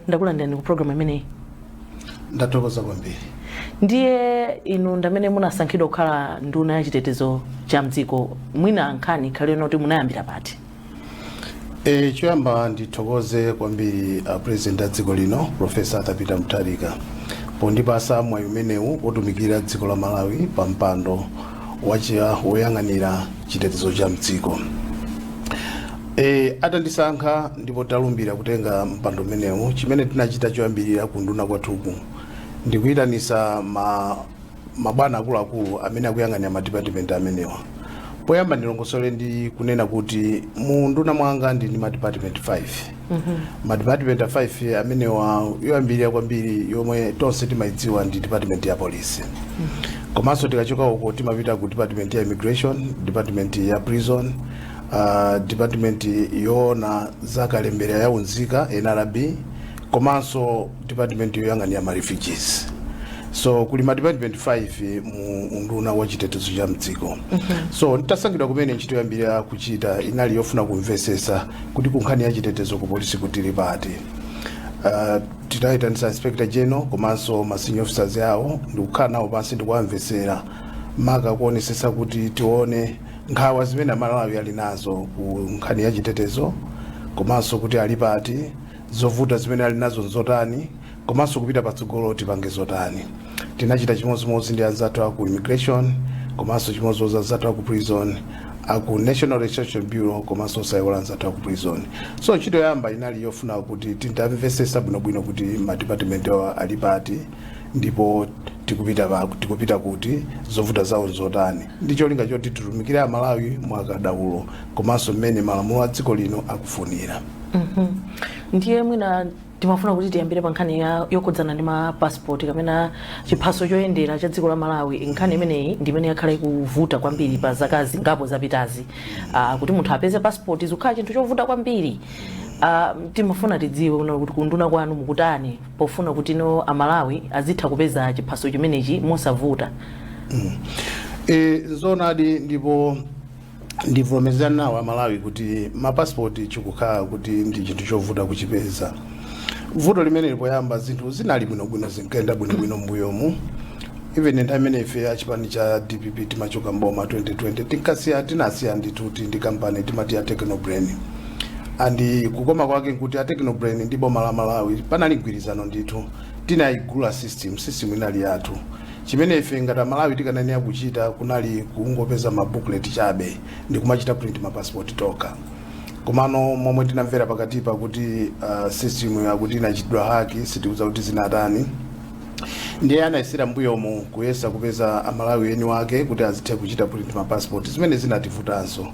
Ndakulandirani ku program imeneyi. Ndathokoza kwambiri. Ndiye inu ndamene munasankhidwa kukhala nduna ya chitetezo cha mdziko, mwina nkhani ikhale kuti munayambira pati? Choyamba ndithokoze kwambiri President a dziko lino, Professor Arthur Peter Mutharika, pondipasa mwayi umenewu wotumikira dziko la Malawi pa mpando woyang'anira chitetezo cha mdziko. Atandisankha ndipo talumbira kutenga mpando umenewu, chimene tinachita choyambirira ku nduna kwathuku ndikuyitanisa mabwana akuluakulu amene akuyang'anira ma department amenewa. Poyamba ndilongosole ndi kunena kuti mu nduna mwanga ndi ma department 5. Ma department 5 amenewa, yoyambirira kwambiri yomwe tonse timayidziwa ndi department ya police. Komanso tikachoka uko timapita ku department ya immigration, department ya prison, department yoona zakalembera ya unzika, NRB, komanso department yoyang'anira ma refugees. So kuli ma department 5 mu unduna wa chitetezo cha mdziko. So nditasankhidwa kumene, ntchito yoyambirira kuchita inali yofuna kumvesesa kuti ku nkhani ya chitetezo ku polisi kutili pati. Tinayitanisa Inspector General komanso ma senior officers yawo ndikukhala nawo pansi ndikuwamvesera, maka kuonesesa kuti tione nkhawa zimene Amalawi ali nazo ku nkhani ya chitetezo, komanso kuti ali pati, zovuta zimene ali nazo nzotani, komanso kupita patsogolo tipange zotani. Tinachita chimodzimodzi ndi anzathu aku immigration, komanso chimodzimodzi anzathu aku prison, aku National Registration Bureau, komanso osayiwala anzathu aku prison. So ntchito yoyamba inali yofuna kuti tintamvesesa bwinobwino kuti ma department awa ali pati ndipo tikupita kuti, zovuta zawo nzotani, ndi cholinga choti titumikire Amalawi mwakadaulo komanso mmene malamulo a dziko lino akufunira. Ndiye mwina timafuna kuti tiyambire pa nkhani yokhudzana ndi ma passport kapena chiphaso choyendera cha dziko la Malawi. Nkhani imeneyi ndi imene yakhala ikuvuta kwambiri pa zaka zingapo zapitazi, kuti munthu apeze passport zikukhala chinthu chovuta kwambiri. Timafuna tidziwe kuno kuti kunduna kwanu mukutani pofuna kuti no Amalawi azitha kupeza chiphaso chimenechi mosavuta? Nzoonadi, ndipo ndivomerezana nawo Amalawi kuti mapasipoti chikukhala kuti ndi chinthu chovuta kuchipeza. Vuto limene poyamba zinthu zinali bwinobwino, zinkayenda bwinobwino m'mbuyomu. Even nthawi imene ife achipani cha DPP timachoka mboma 2020, tinkasiya, tinasiya ndithu kuti ndi kampani timati ya Technobrain, and kukoma kwake nkuti a Technobrain ndi boma la Malawi panali mgwirizano ndithu. Tinayigula system, system inali yathu. Chimene ife ngati Amalawi tikananena kuchita kunali kungopeza ma booklet chabe ndi kumachita print ma passport tokha. Komano momwe tinamvera pakatipa kuti system yakuti inachitidwa hack, sitikuza kuti zinatani, ndiye anayesera mbuyomu kuyesa kupeza Amalawi eni wake kuti azithe kuchita print ma passport, zimene zinativutanso.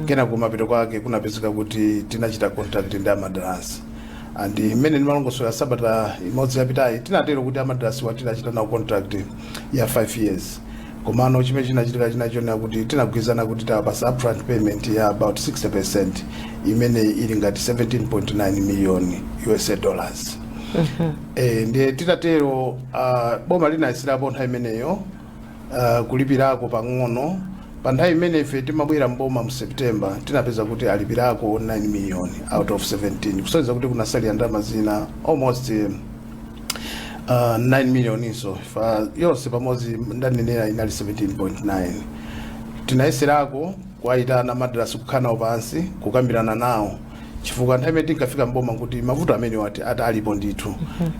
Kena kumapeto kwake kunapezeka kuti tinachita contract ndi Amadarasi, and mmene ndimalongosola sabata imodzi yapitayi, tinatero kuti Amadarasi wa tinachita nawo contract ya 5 years. Komano chimene chinachitika chinachionera kuti tinagwirizana kuti tawapasa upfront payment ya about 60%, imene ili ngati 17.9 million USA dollars. Ndiye titatero, boma linayeserapo nthawi imeneyo kulipirako pang'ono. Pa nthawi imene ife timabwera mboma mu September, tinapeza kuti alipirako 9 million out of 17, kusonyeza kuti kunasalira ndalama zina almost 9 million iso. Fa yonse pamodzi ndanenera inali 17.9. Tinayeserako kuwayitana Madrasi, kukhala nawo pansi, kukambirana nawo, chifukwa nthawi imene tinkafika mboma kuti mavuto amene ati ati alipo ndithu.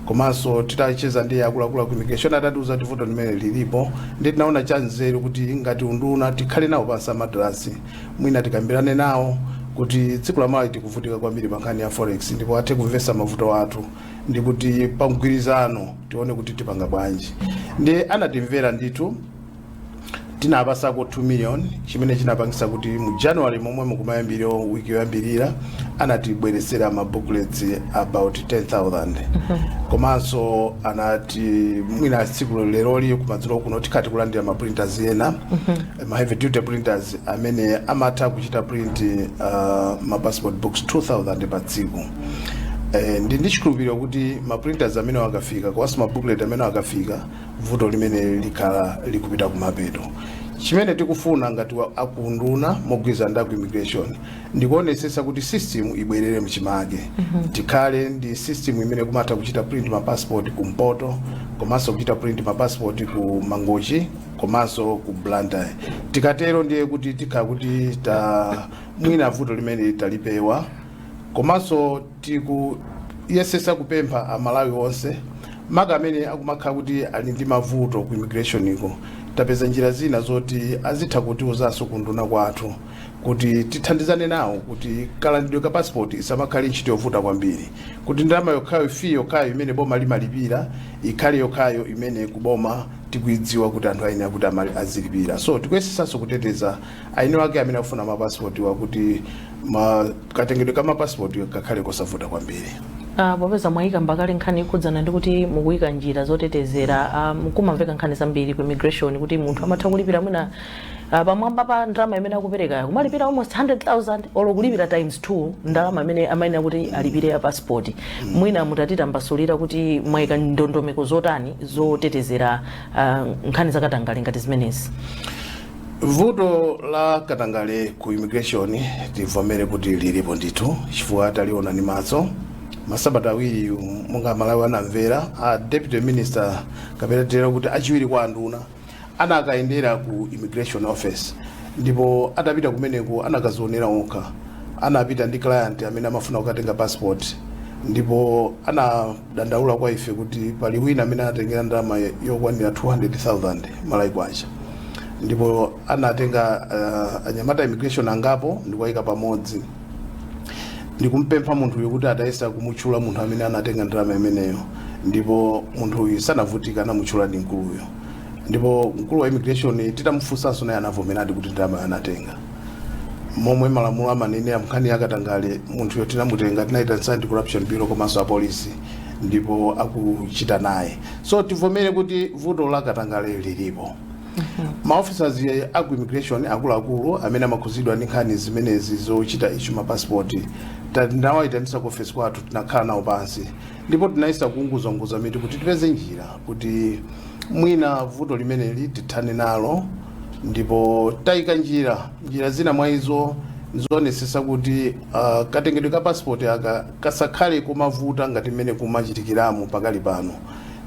Komanso titacheza ndi akuluakulu aku immigration, atatiuza kuti vuto limene lilipo, ndi tinaona chanzeru kuti ngati unduna tikhale nawo pansi Amadrasi, mwina tikambirane nawo kuti dziko la Malawi tikuvutika kwambiri pa nkhani ya forex, ndipo athe kumvetsa mavuto athu ndi kuti pa mgwirizano tione kuti tipanga bwanji. Ndi anatimvera ndithu. Tinapasako 2 million, chimene chinapangisa kuti mu January momwe mukumayambiro, wiki yoyambirira, anatibweresera ma booklets about 10,000. Komanso anati mwina tsiku leroli kumadzulo kuno tikhati kulandira ma printers ena, ma heavy duty printers amene amatha kuchita print ma passport books 2000 pa tsiku. Ndi chikhulupiriro kuti ma printers amene akafika komanso ma booklet amene akafika, vuto limene likhala likupita kumapeto. Chimene tikufuna ngati akunduna mogwirizana ndi aku immigration ndikuonesesa kuti system ibwerere mchimake. Tikhale ndi system imene kumatha kuchita print ma passport kumpoto, komanso kuchita print ma passport ku Mangochi, komanso ku Blantyre. Tikatero ndiye kuti tikhala kuti ta mwina vuto limene talipewa. Komanso tikuyesesa kupempha Amalawi onse, maka amene akumakhala kuti ali ndi mavuto ku immigration iko, tapeza njira zina zoti azitha kutiuzanso kunduna kwathu kuti tithandizane nawo kuti kalandidwe ka passport isamakhale ntchito yovuta kwambiri, kuti ndalama yokhayo, fee yokhayo imene boma limalipira, ikhale yokhayo imene kuboma tikuidziwa kuti anthu ayenera kuti azilipira. So tikuyesesanso kuteteza aini wake amene akufuna mapasipoti wa kuti katengedwe ka mapasipoti kakhale kosavuta kwambiri. Popeza mwayika mbakale nkhani ikhudzana ndi kuti mukuyika njira zotetezera, kumamveka nkhani zambiri ku immigration kuti munthu amatha kulipira mwina pamwamba pa ndalama imene akupereka, kumalipira almost 100,000 olo kulipira times 2 ndalama imene amayenera kuti alipire ya passport. Mwina mutatitambasulira kuti mwayika ndondomeko zotani zotetezera nkhani zakatangale ngati zimenezi? Vuto la katangale ku immigration tivomere kuti lilipo ndithu, chifukwa taliona ndi maso. Masabata 2, monga Malawi anamvera, a deputy minister, kapena tera kuti achiwiri kwa anduna, anakayendera ku immigration office, ndipo atapita kumeneko anakazionera okha. Anapita ndi client amene amafuna kukatenga passport, ndipo anadandaula kwa ife kuti pali wina amene anatengera ndalama yokwanira 200,000 Malawi kwacha, ndipo anatenga anyamata immigration angapo ndikuwayika pamodzi ndikumpempha munthuyu kuti atayesa kumutchula munthu amene anatenga ndalama imeneyo. Ndipo munthu uyu sanavutika, anamutchula ndi mkuluyo, ndipo mkulu wa immigration titamufunsanso naye anavomeradi kuti ndalama anatenga. Momwe malamulo amanenera nkhani yakatangale, munthuyo tinamutenga, tinaita Anti Corruption Bureau komanso apolisi, ndipo akuchita naye. So tivomere kuti vuto la katangale lilipo. Maofficers aku immigration akuluakulu amene amakhuzidwa ndi nkhani zimenezi zochita issue mapassport tinawayitanisa ku office kwathu, tinakhala nawo pansi, ndipo tinayesa kuunguzanguza mitu kuti tipeze njira kuti mwina vuto limeneli tithane nalo. Ndipo tayika njira zina mwa izo nzionesesa kuti katengedwe ka passport aka kasakhale komavuta ngati mmene kumachitikiramo pakali pano,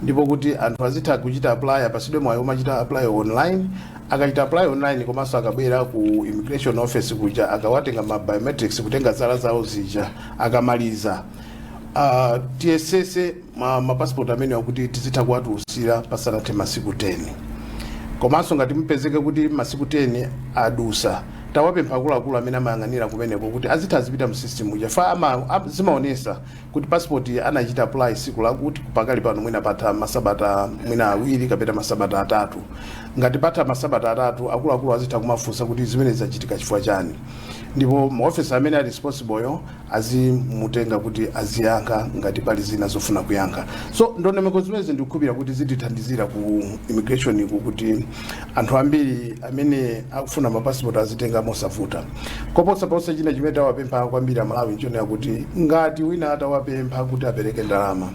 ndipo kuti anthu azitha kuchita apply, apasidwe mwayi omachita apply online. Akachita apply online, komanso akabwera ku immigration office kuja, akawatenga ma biometrics, kutenga zala zawo zija, akamaliza, tiyesese mapassport amene akuti tizitha kuwatulutsira pasanathe masiku 10. Komanso ngati mupezeke kuti masiku 10 adusa, tawapempha akuluakulu amene amayang'anira kumeneko kuti azitha azipita mu system uja fa zimaonesa kuti passport anachita apply siku lakuti, pakali pano mwina patha masabata mwina 2 kapena masabata 3. Ngati patha masabata 3, akuluakulu azitha kumafunsa kuti zimene zachitika chifukwa chani, ndipo maofisa amene ali responsible yo azimutenga kuti aziyankha ngati pali zina zofuna kuyankha. So ndondomeko zimenezi ndikukhulupirira kuti zitithandizira ku immigration iku kuti anthu ambiri amene akufuna mapasipoti azitenga mosavuta. Koposa ponse, china chimene tawapempha kwambiri Amalawi nchonena kuti ngati wina atawapempha kuti apereke ndalama,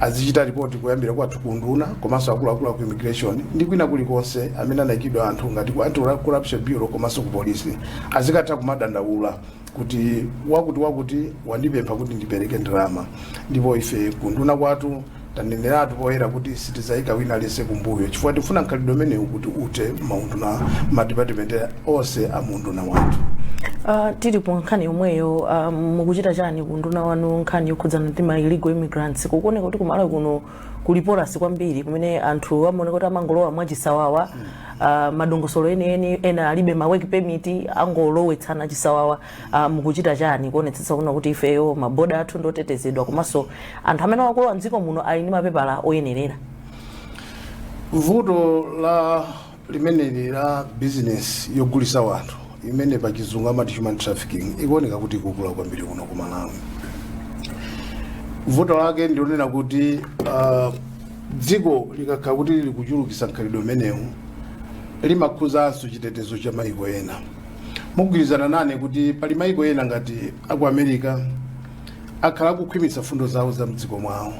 azichita ripoti kuyambira kwathu kunduna, komanso akuluakulu aku immigration ndi kwina kulikonse amene anayikidwa anthu ngati ku Anti Corruption Bureau komanso ku polisi, azikatha kumadandaula kuti wakuti wakuti wandipempha kuti ndipereke ndalama. Ndipo ife kunduna kwathu taneneratu poyera kuti sitizayika wina aliyense kumbuyo, chifukwa tifuna mkhalidwe umenewu kuti ute maunduna, madipatimenti onse a munduna wathu. Tili ku nkhani yomweyo, mukuchita chani kunduna wanu nkhani yokhudzana ndi ma illegal immigrants? Kukuoneka kuti kumalawi kuno kuli porous kwambiri, kumene anthu amaoneka kuti amangolowa mwachisawawa, madongosolo enieni ena alibe ma work permit, angolowetsana chisawawa. Mukuchita chani kuonetsetsa kuna kuti ifeyo maboda athu ndotetezedwa, komanso anthu amene akulowa mdziko muno ali ndi mapepala oyenerera? Vuto la limeneli la business yogulisa wanthu, imene pa Chizungu amati human trafficking, ikuoneka kuti ikukula kwambiri kuno ku Malawi. Vuto lake ndionena kuti dziko likakhala kuti likuchulukisa mkhalidwe umenewu, limakhuzanso chitetezo cha maiko ena. Mugwirizana nane kuti pali maiko ena ngati aku America akhala akukhwimitsa fundo zawo za mdziko mwawo.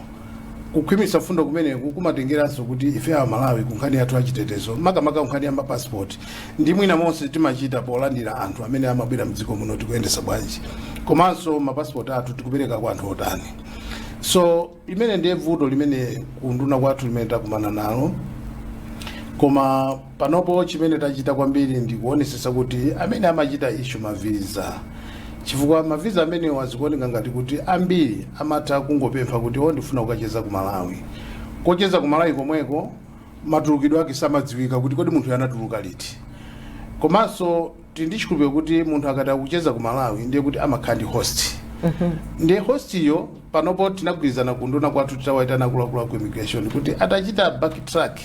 Kukhwimisa fundo kumeneku kumatengeranso kuti ife a Malawi ku nkhani yathu achitetezo, makamaka kunkhani ya mapasipoti ndi mwina monse timachita polandira anthu amene amabwera mdziko muno, tikuyendesa bwanji, komanso mapasipoti athu tikupereka kwa anthu otani. So imene ndiye vuto limene kunduna kwathu limene takumana nalo. Koma panopo chimene tachita kwambiri ndi kuonesesa kuti amene amachita issue mavisa, chifukwa mavisa amenewo azikuoneka ngati kuti ambiri amatha kungopempha kuti o, ndifuna kukacheza ku Malawi. Kocheza ku Malawi komweko matulukidwe ake samadziwika kuti kodi munthu anatuluka liti. Komanso tili ndi chikhulupiriro kuti munthu akati akucheza ku Malawi, ndiye kuti amakhala ndi host. Ndiye host iyo panopo tinagwirizana kunduna kwathu, titawayitana akuluakulu ku immigration kuti atachita backtrack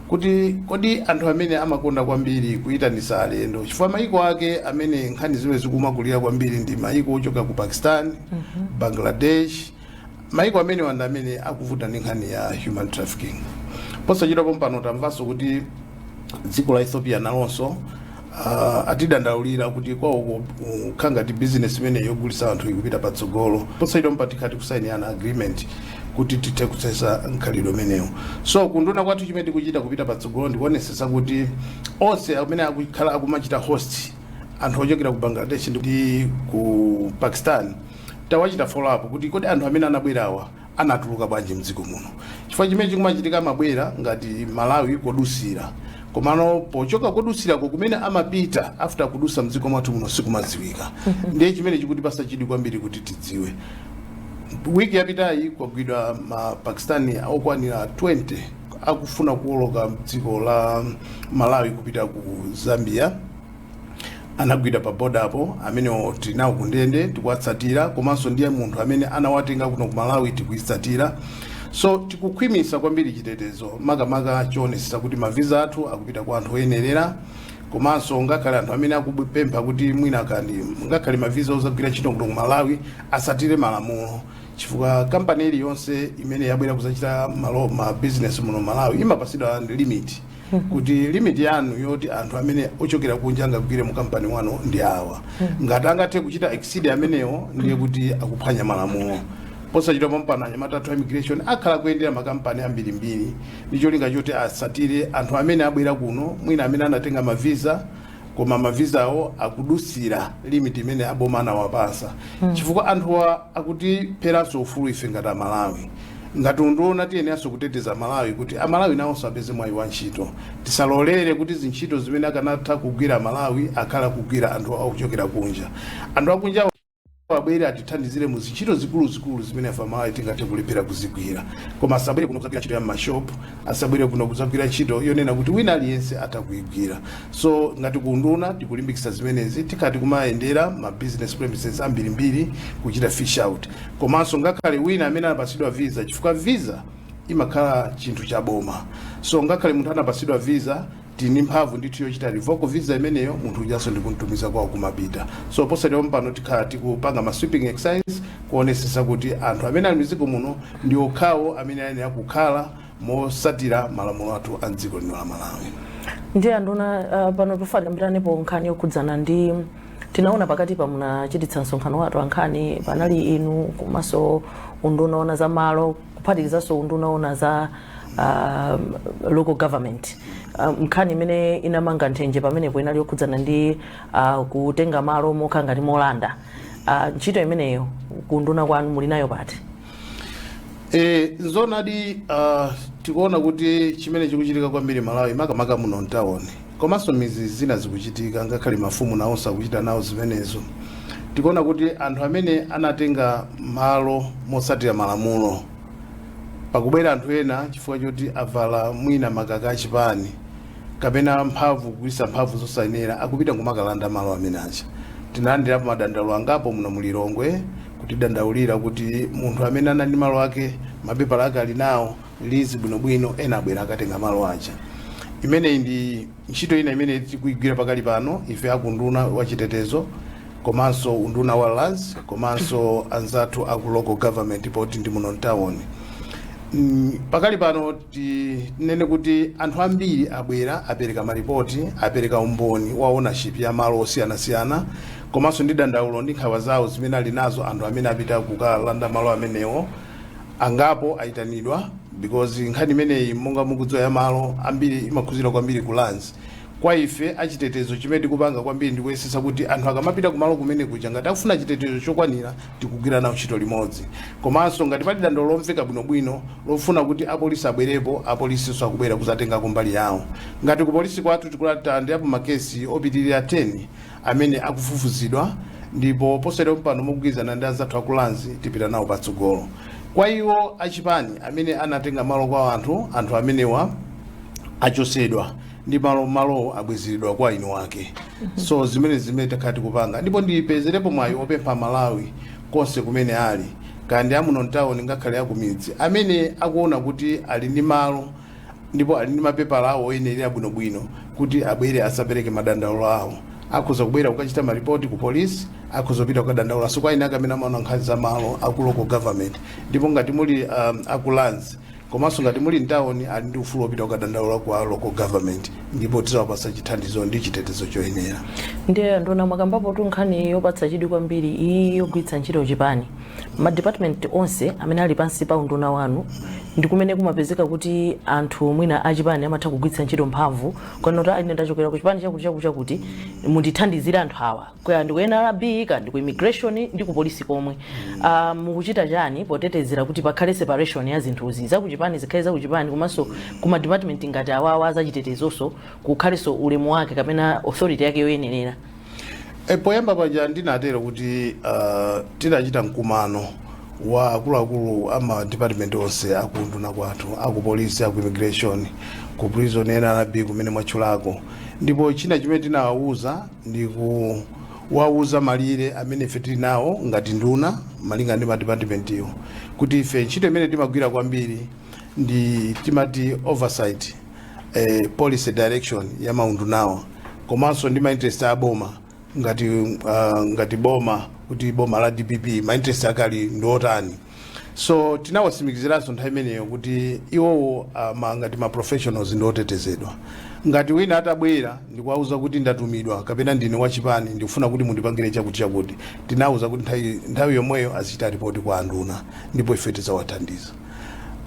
kuti kodi anthu amene amakonda kwambiri kuyitanisa alendo, chifukwa maiko ake amene nkhani zimene zikumakulira kwambiri ndi maiko ochoka ku Pakistan, Bangladesh. Maiko amene wanda amene akuvuta ndi nkhani ya human trafficking. Posachedwa pompano tamvanso kuti dziko la Ethiopia nalonso atidandaulira kuti kwawo kukhala ngati business imene yogulitsa anthu ikupita patsogolo. Posachedwa pompa tikhati kusainirana agreement kuti tithe kuthetsa mkhalidwe umenewu. So kunduna kwathu chimene tikuchita kupita patsogolo ndikuonesesa kuti onse amene akukhala akumachita host anthu ochokera ku Bangladesh ndi ku Pakistan, tawachita follow up kuti kodi anthu amene anabwerawa anatuluka bwanji mdziko muno, chifukwa chimene chikumachitika, amabwera ngati Malawi kodusira, komano pochoka kodusirako kumene amapita after kudusa mdziko mwathu muno sikumadziwika. Ndiye chimene chikutipasa chidwi kwambiri kuti tidziwe, wiki yapitayi kwagwidwa ma Pakistani okwanira 20 akufuna kuwoloka mdziko la Malawi kupita ku Zambia. Anagwidwa pa border apo. Amenewo tinawo kundende, tikuwatsatira, komanso ndiye munthu amene anawatenga kuno ku Malawi tikuitsatira. So tikukhwimisa kwambiri chitetezo, makamaka chionesesa kuti mavisa athu akupita kwa anthu oyenerera, komanso ngakhale anthu amene akupempha kuti mwina kandi ngakhale mavisa ozagwira ntchito kuno ku Malawi asatire malamulo, chifukwa kampani iliyonse imene yabwera kuzachita malo ma business muno Malawi imapasidwa ndi limit, kuti limit yanu yoti anthu amene ochokera kunja angagwire mu kampani wanu ndi awa. Ngati angathe kuchita exceed amenewo, ndiye kuti akuphwanya malamulo. Posachedwa pompano anyamata athu a immigration akhala kuyendera makampani ambirimbiri ndi cholinga choti asatire anthu amene abwera kuno, mwina amene anatenga mavisa koma mavisawo akudusira limit imene aboma anawapasa, chifukwa anthuwa akutipheranso ufulu ife ngati Amalawi. Ngati unduna tiyeneranso kuteteza Malawi kuti Amalawi nawonso apeze mwayi wa ntchito. Tisalolere kuti zintchito zimene akanatha kugwira Amalawi akhala kugwira anthu akuchokera kunja. Anthu akunja abwere atithandizire mu zintchito zikuluzikulu zimene ife Amalawi tingathe kulephera kuzigwira, koma asabwere kuno kuzagwira ntchito ya m'mashopu, asabwere kuno kuzagwira ntchito yonena kuti wina aliyense atha kuyigwira. So ngati kunduna tikulimbikitsa zimenezi, tikhati kumayendera ma business premises ambirimbiri kuchita fish out, komanso ngakhale wina amene anapasidwa visa, chifukwa visa imakhala chinthu cha boma. So ngakhale munthu anapasidwa visa, tini mphamvu ndithu yochita revoke visa imeneyo, munthu ujanso ndikumtumiza kwawo kumapita. So posachedwa pano tikhala tikupanga ma sweeping exercise kuonesesa kuti anthu amene ali mdziko muno ndi okhawo amene ayenera kukhala mosatira malamulo athu a dziko lino la Malawi. Ndiye anduna, pano tofaniranipo nkhani yokhudzana ndi tinaona pakati pa munachititsa msonkhano wathu ankhani, panali inu komanso unduna ona za malo, kuphatikizanso unduna ona za local government. Nkhani imene inamanga nthenje pamenepo inali yokhudzana ndi kutenga malo mokha ngati molanda. Ntchito imeneyo kunduna kwanu muli nayo pati? Nzoonadi, tikuona kuti chimene chikuchitika kwambiri Malawi, makamaka muno mtawuni komanso mizi zina zikuchitika, ngakhale mafumu nawonso akuchita nawo zimenezo. Tikuona kuti anthu amene anatenga malo motsatira malamulo, pakubwera anthu ena chifukwa choti avala mwina makaka achipani kapena mphamvu, kugwiritsa mphamvu zosayenera, akupita kumakalanda malo amene aja. Tinalandirapo madandaulo angapo muno mulilongwe kutidandaulira kuti munthu amene anali ndi malo ake, mapepala ake ali nawo lizi bwinobwino, ena abwera akatenga malo aja. Imeneyi ndi ntchito ina imene tikuyigwira pakali pano ife akunduna wachitetezo, komanso unduna wa lands, komanso anzathu aku local government, poti ndi muno mtawuni. Pakali pano tinene kuti anthu ambiri abwera, apereka maripoti, apereka umboni wa ownership ya malo osiyanasiyana, komanso ndi dandaulo ndi nkhawa zawo zimene ali nazo anthu amene apita kukalanda malo amenewo. Angapo ayitanidwa, because nkhani imeneyi, monga mukudziwa, ya malo ambiri imakhuzira kwambiri ku lands. Kwa ife achitetezo, chimene tikupanga kwambiri ndikuyesesa kuti anthu akamapita kumalo kumene kuja, ngati akufuna chitetezo chokwanira, tikugwira nawo ntchito limodzi. Komanso ngati pali dandaulo lomveka bwinobwino lofuna kuti apolisi abwerepo, apolisinso akubwera kuzatengako mbali yawo. Ngati ku polisi kwathu tikulata ndi apo makesi opitirira 10 amene akufufuzidwa, ndipo posachedwa pano mokugwirizana ndi anzathu aku lands tipita nawo patsogolo. Kwa iwo achipani amene anatenga malo kwa anthu, anthu amenewa achosedwa ndi malo, malowo abwezeredwa kwa eni wake. So zimene takhala tikupanga, ndipo ndipezerepo mwayi opempha Malawi konse kumene ali, kandi amuno mtawuni ngakhale akumidzi, amene akuona kuti ali ndi malo ndipo ali ndi mapepala awo oyenerera bwinobwino, kuti abwere asapereke madandaulo awo. Akhoza kubwera kukachita maripoti ku polisi, akhoza kupita kukadandaulaso kwa eni ake amene amaona nkhani za malo aku local government. Ndipo ngati muli aku lands, komanso ngati muli mtawuni, ali ndi ufulu wopita kukadandaula kwa local government, ndipo tizawapasa chithandizo ndi chitetezo choyenera. Ndiye ndona mwakambapo tu nkhani yopatsa chidwi kwambiri iyi yogwiritsa ntchito chipani. Ma department onse amene ali pansi pa unduna wanu ndi kumene kumapezeka kuti anthu mwina achipani amatha kugwiritsa ntchito mphamvu kwanoti, "Ine ndachokera ku chipani chakuti chakuti chakuti, mundithandizire anthu awa," kaya ndi ku NRB, kaya ndi ku immigration, ndi ku polisi komwe. Mukuchita chani potetezera kuti pakhale separation ya zinthuzi, zakuchipani zikhale zakuchipani, komanso kuma department ngati awawa zachitetezonso kukhalenso ulemu wake kapena authority yake yoyenerera? Poyamba paja ndinatero kuti tidachita mkumano wa akuluakulu ama department onse akunduna kwathu, aku polisi, aku immigration, ku prison, NRB kumene mwatchulako. Ndipo china chimene tinawawuza ndi kuwawuza malire amene ife tili nawo ngati nduna malinga ndi ma department iwo, kuti ife ntchito imene timagwira kwambiri ndi timati oversight, policy direction ya maundunawa, komanso ndi ma interest a boma ngati boma, kuti boma la DPP ma interest ake ali ndi otani. So tinawasimikiziranso nthawi imeneyo kuti iwowo ngati ma professionals ndi otetezedwa. Ngati wina atabwera ndikuwauza kuti ndatumidwa kapena ndine wachipani, ndikufuna kuti mundipangire chakuti chakuti, tinawuza kuti nthawi yomweyo azichita ripoti kwa anduna ndipo ife tidzawathandiza.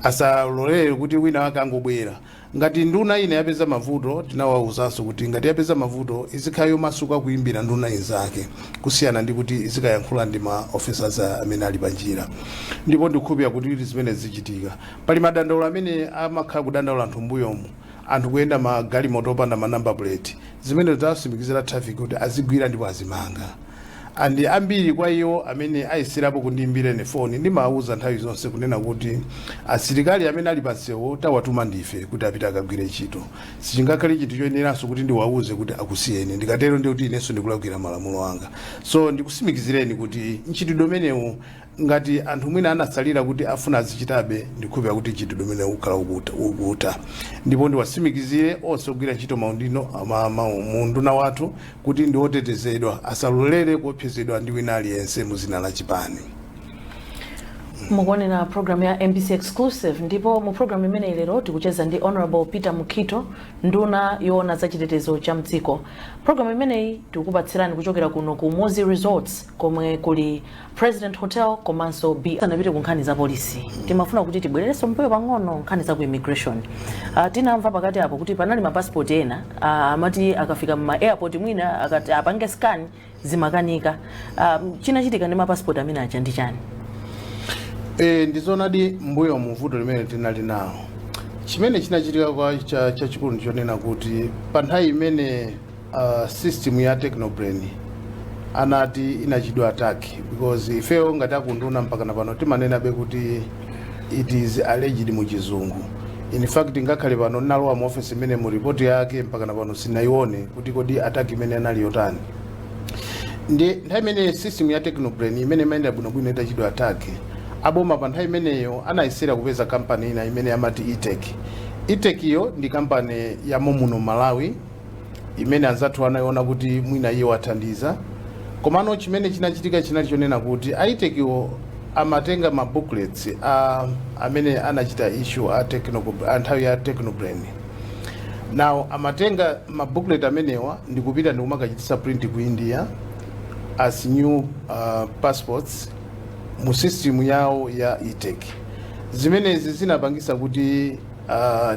Asalolere kuti wina wake angobwera. Ngati nduna ina yapeza mavuto, tinawawuzanso kuti ngati yapeza mavuto izikhala yomasuka kuimbira nduna inzake, kusiyana ndi kuti izikayankhula ndi ma officers amene ali panjira. Ndipo ndikukhulupirira kuti zimene zichitika, pali madandaulo amene amakhala kudandaula anthu mbuyomu, anthu kuyenda magalimoto opanda ma number plate, zimene zasimikizira traffic kuti azigwira ndipo azimanga. Andi ambiri kwa iwo amene ayeserapo kundiyimbira ine foni, ndimawuza nthawi zonse kunena kuti asilikali amene ali pansewo tawatuma ndife kuti apite akagwire ntchito. Sichingakhale chinthu choyeneranso kuti ndiwawuze kuti akusiyeni. Ndikatero ndi kuti inenso ndikulakwira malamulo anga. So ndikusimikizireni kuti mchitidwe umenewu, ngati anthu mwina anatsalira kuti afuna azichitabe, ndikhulupirira kuti mchitidwe umenewu ukhala ukuta. Ndipo ndiwasimikizire onse ogwira ntchito maundino mu unduna wathu kuti ndi otetezedwa, asalolere kuopsezedwa ndi wina aliyense mu zina la chipani. Mukuonera program ya MBC Exclusive, ndipo mu program imeneyi lero tikucheza ndi Honorable Peter Mukhito, nduna yoona za chitetezo cha mdziko. Program imeneyi tikukupatsirani kuchokera kuno ku Mozi Resorts, komwe kuli President Hotel komanso B. Sanapite ku nkhani za polisi, timafuna kuti tibwererenso mbuyo pang'ono, nkhani za ku immigration. Tinamva pakati apo kuti panali mapasipoti ena amati akafika mma airport, mwina akati apange scan zimakanika. Chinachitika ndi mapasipoti amene aja ndi chani? Ndizonadi, mbuyo mu vuto limene tinali nawo, chimene chinachitika kwa chachikulu ndichonena kuti pa nthawi imene system ya Technobrain anati inachidwa attack, because ifeyo ngati akunduna mpakana pano timanenabe kuti it is alleged mu Chizungu. In fact, ngakhale pano ndinalowa mu office imene mu report yake mpakana pano sinayione kuti kodi attack imene anali yotani. Ndi nthawi imene system ya Technobrain imene imayenda bwinobwino itachidwa attack, aboma pa nthawi imeneyo anayesera kupeza kampani ina imene amati Etech. Etech iyo ndi kampani ya momuno Malawi imene anzathu anayiona kuti mwina iwo athandiza. Komano chimene chinachitika chinali chonena kuti a Etech-wo amatenga ma booklets amene anachita issue a nthawi ya Technobrain. Now amatenga ma booklet amenewa ndikupita ndikumakachitisa print ku India as new passports mu system yawo ya Etech. Zimenezi zinapangisa kuti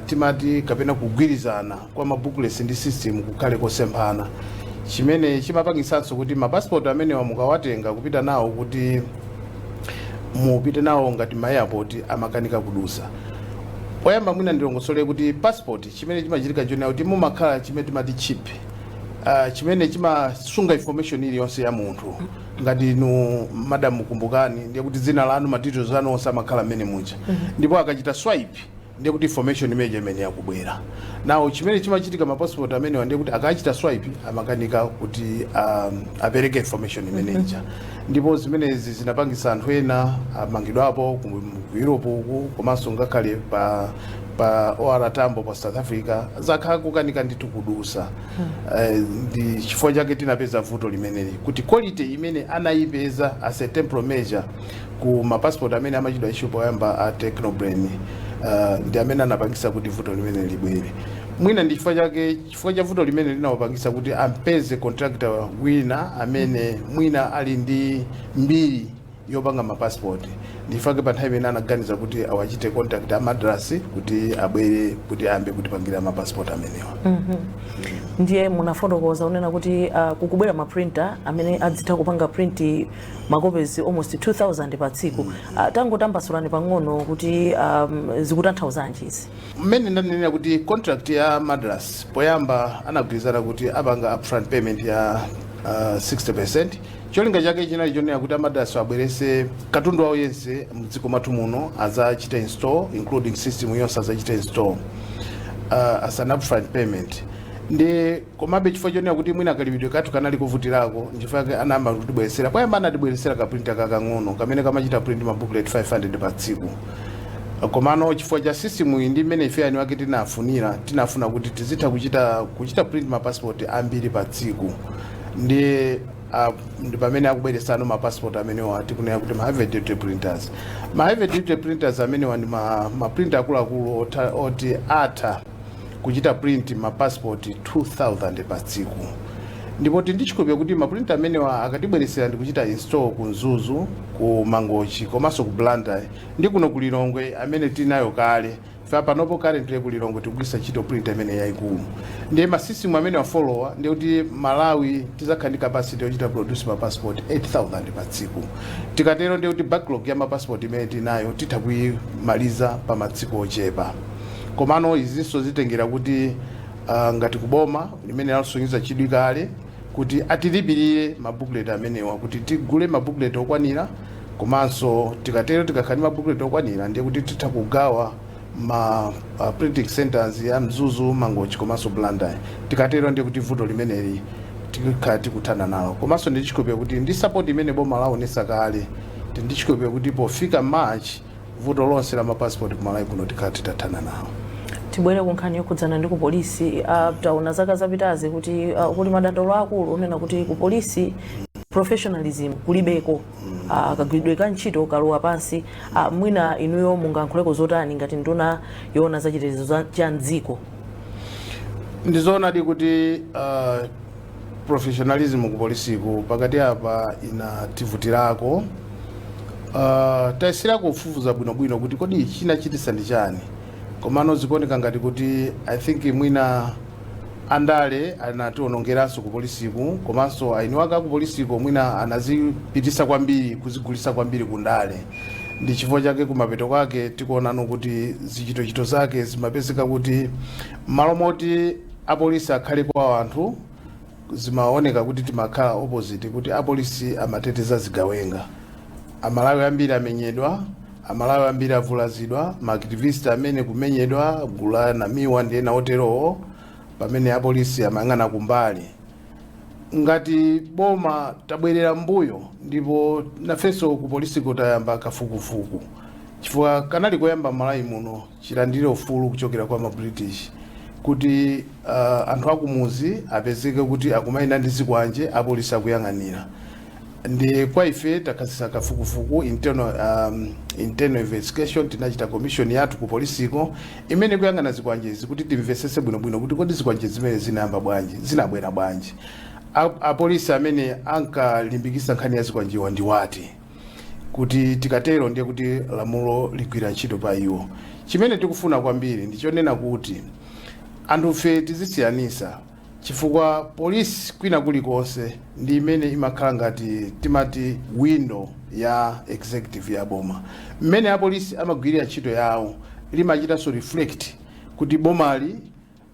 timati kapena kugwirizana kwa mabooklets ndi system kukhale kosemphana, chimene chimapangisanso kuti mapassport amenewa mukawatenga kupita nawo kuti mupite nawo ngati ma airport, amakanika kudusa. Poyamba mwina ndilongosole kuti passport, chimene chimachitika chonena kuti mumakhala chimene timati chip, chimene chimasunga information iliyonse ya munthu. Ngati inu madam Kumbukani, ndiye kuti dzina lanu, ma details anu onse amakhala mmene muja, ndipo akachita swipe ndiye kuti information imeneyo imene yakubwera nawo. Chimene chimachitika, ma passport amenewa, ndiye kuti akachita swipe amakanika kuti apereke information imeneja, ndipo zimenezi zinapangisa anthu ena amangidwapo ku Europe uku, komanso ngakhale pa OR Tambo pa South Africa zakhala kukanika ndithu kudusa. Ndi chifukwa chake tinapeza vuto limeneli, kuti quality imene anayipeza as a temporal measure ku mapassport amene amachitidwa issue poyamba a Technobrain, ndi amene anapangisa kuti vuto limene libwere. Mwina ndi chifukwa chake, chifukwa cha vuto limene linawapangisa kuti ampeze contractor wina amene mwina ali ndi mbiri yopanga mapassport. Ndifake pa nthawi imene anaganiza kuti awachite contact a Madras kuti abwere kuti ayambe kutipangira mapassport amenewa. Ndiye munafotokoza unena kuti kukubwera ma printer amene adzitha kupanga print macopies almost 2000 pa tsiku. Tangotambasulani pang'ono kuti zikutanthauzanji izi? Mmene ndanenera kuti contract ya Madras, poyamba anagwirizana kuti apanga upfront payment ya 60. Cholinga chake chinali chonena kuti aMadras abwerese katundu wawo yense mdziko mwathu muno, azachita install, including system yonse azachita install as an upfront payment. Ndi komabe chifukwa chonena kuti mwina kalipidwe kathu kanali kuvutirako, nchifukwa chake anayamba kutibweresera. Poyamba anatibweresera ka printer kakang'ono kamene kamachita print ma booklet 500 pa tsiku. Komano chifukwa cha system iyi ndi mmene ife ani wake tinafunira, tinafuna kuti tizitha kuchita print ma passport ambiri pa tsiku, ndi ndi pamene akubweresano ma passport amenewa tikunena kuti ma heavy duty printers. Ma heavy duty printers amenewa ndi ma printer akuluakulu oti atha kuchita print ma passport 2000 pa tsiku. Ndipo tindichikhulupirira kuti ma printer amenewa akatibweresera ndi kuchita install ku Mzuzu, ku Mangochi, komanso ku Blantyre ndi kuno ku Lilongwe amene tinayo kale. Fa panopo currently ku Lilongwe tikugwiritsa ntchito printer imene yayikulu, ndiye ma system amene wafollowa, ndiye kuti Malawi tizakhala ndi capacity yochita produce ma passport 8000 pa tsiku. Tikatero ndiye kuti backlog ya ma passport imene tinayo titha kuyimaliza pa matsiku ochepa. Komano izinso zitengera kuti ngati kuboma limene lasonyeza chidwi kale kuti atilipirire mabooklet amenewa, kuti tigule mabooklet okwanira. Komanso tikatero, tikakhala ndi mabooklet okwanira, ndiye kuti titha kugawa ma printing centers ya Mzuzu, Mangochi komanso Blantyre. Tikatero ndiye kuti vuto limeneli tikhala tikuthana nalo. Komanso ndichikhulupirira kuti ndi support imene boma laonesa kale, ndichikhulupirira kuti pofika March vuto lonse la mapassport kumalawi kuno tikhala titathana nawo. Tibwere ku nkhani yokhudzana ndi ku polisi. Taona zaka zapitazi kuti kuli madandaulo akulu onena kuti ku polisi professionalism kulibeko, kagwiridwe ka ntchito kalowa pansi. Mwina inuyo mungayankhuleko zotani ngati nduna yoona zachitetezo cha mdziko? Ndizoonadi kuti professionalism ku polisiku pakati apa inativutirako. Tayesera kufufuza bwinobwino kuti kodi chinachitisa ndi chani, komano zikuoneka ngati kuti I think mwina andale anationongeranso ku polisiku, komanso aini wake aku polisiko mwina anazipitisa kwambiri, kuzigulisa kwambiri kundale. Ndi chifukwa chake kumapeto kwake tikuonano kuti zichitochito zake zimapezeka kuti malo moti apolisi akhale kwa anthu, zimaoneka kuti timakhala opposite, kuti apolisi amateteza zigawenga. Amalawi ambiri amenyedwa, Amalawi ambiri avulazidwa, maactivist amene kumenyedwa, gulu la Namiwa ndi ena oterowo, pamene apolisi amayang'ana kumbali. Ngati boma tabwerera mbuyo, ndipo nafenso ku polisiko tayamba kafukufuku, chifukwa kanali koyamba Malawi muno chilandire ufulu kuchokera kwa ma British kuti anthu akumuzi apezeke kuti akumayenda ndi zikwanje, apolisi akuyang'anira. Ndi kwa ife takhazikitsa kafukufuku, internal investigation. Tinachita commission yathu ku polisiko imene kuyang'ana zikwanjezi kuti timvesese bwinobwino kuti kodi zikwanje zimene zinayamba bwanji, zinabwera bwanji, apolisi amene ankalimbikitsa nkhani ya zikwanjiwa ndi wati. Kuti tikatero ndiye kuti lamulo ligwira ntchito pa iwo. Chimene tikufuna kwambiri ndichonena kuti anthufe tizisiyanisa, chifukwa polisi kwina kulikonse ndi imene imakhala ngati timati window ya executive ya boma. Mmene apolisi amagwirira ntchito yawo limachitanso reflect kuti bomali,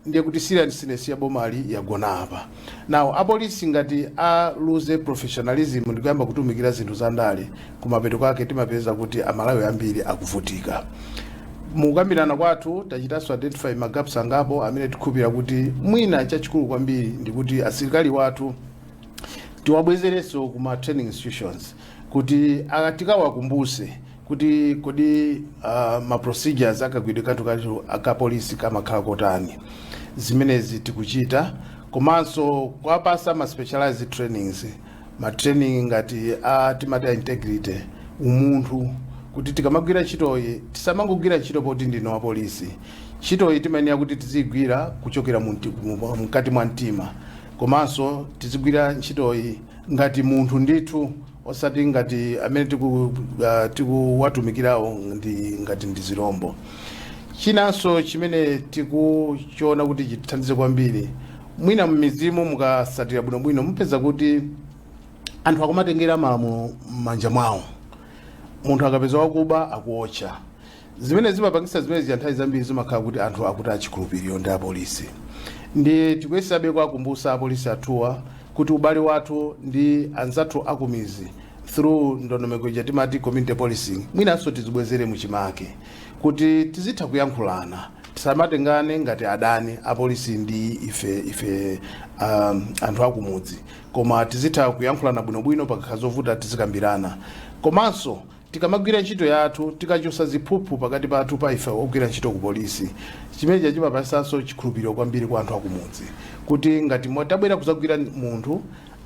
ndiye kuti seriousness ya bomali yagona apa. Now apolisi ngati a lose professionalism ndikuyamba kutumikira zinthu za ndale, kumapeto kwake timapeza kuti Amalawi ambiri akuvutika. Mukambirana kwathu tachitanso identify ma gaps angapo amene tikhulupirira kuti mwina chachikulu kwambiri ndikuti asilikali wathu tiwabwezerenso kuma training institutions, kuti tikawakumbuse kuti kodi ma procedures akagwidwe kanthu kathu akapolisi kamakhala kotani. Zimenezi tikuchita, komanso kuwapasa ma specialized trainings, ma training ngati a timati a integrity, umunthu, kuti tikamagwira ntchitoyi tisamangogwira ntchito poti ndino apolisi. Ntchitoyi timayenera kuti tizigwira kuchokera mkati mwa mtima, komanso tizigwira ntchitoyi ngati munthu ndithu, osati ngati amene tikuwatumikirawo ndi ngati ndi zirombo. Chinanso chimene tikuchiona kuti chitithandize kwambiri, mwina m'midzimu mukasatira bwinobwino mupeza kuti anthu akumatengera malamulo m'manja mwawo. Munthu akapeza wakuba akuotcha. Zimene zimapangisa zimene zija nthawi zambiri zimakhala kuti anthu akuti achikhulupiriro ndi apolisi. Ndi tikuyesabe kuwakumbusa apolisi athuwa kuti ubale wathu ndi anzathu akumizi through ndondomeko ija timati community policing mwinanso tizibwezere muchimake, kuti tizitha kuyankhulana, tisamatengane ngati adani, apolisi ndi ife anthu akumudzi, koma tizitha kuyankhulana bwinobwino. Pakakhala zovuta tizikambirana. Komanso tikamagwira ntchito yathu, tikachosa ziphuphu pakati pathu pa ife ogwira ntchito ku polisi, chimenechi chimapasanso chikhulupiriro kwambiri kwa anthu akumudzi, kuti ngati tabwera kuzagwira munthu,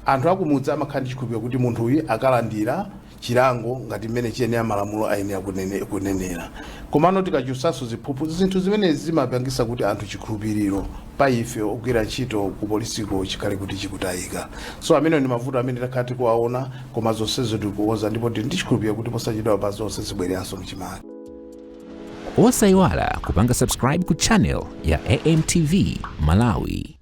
anthu akumudzi amakhala ndi chikhulupiriro kuti munthu uyu akalandira chilango ngati mmene chiyenera malamulo ayenera kunenera. Komano tikachosanso ziphuphu, zinthu zimenezi zimapangisa kuti anthu chikhulupiriro pa ife ogwira ntchito ku polisiko chikhale kuti chikutayika. So amene ndi mavuto amene takhala tikuwaona, koma zonsezo tikukonza, ndipo tili ndi chikhulupiriro kuti posachedwa pa zonse zibwereranso mchimake. Osayiwala kupanga subscribe ku channel ya AMTV Malawi.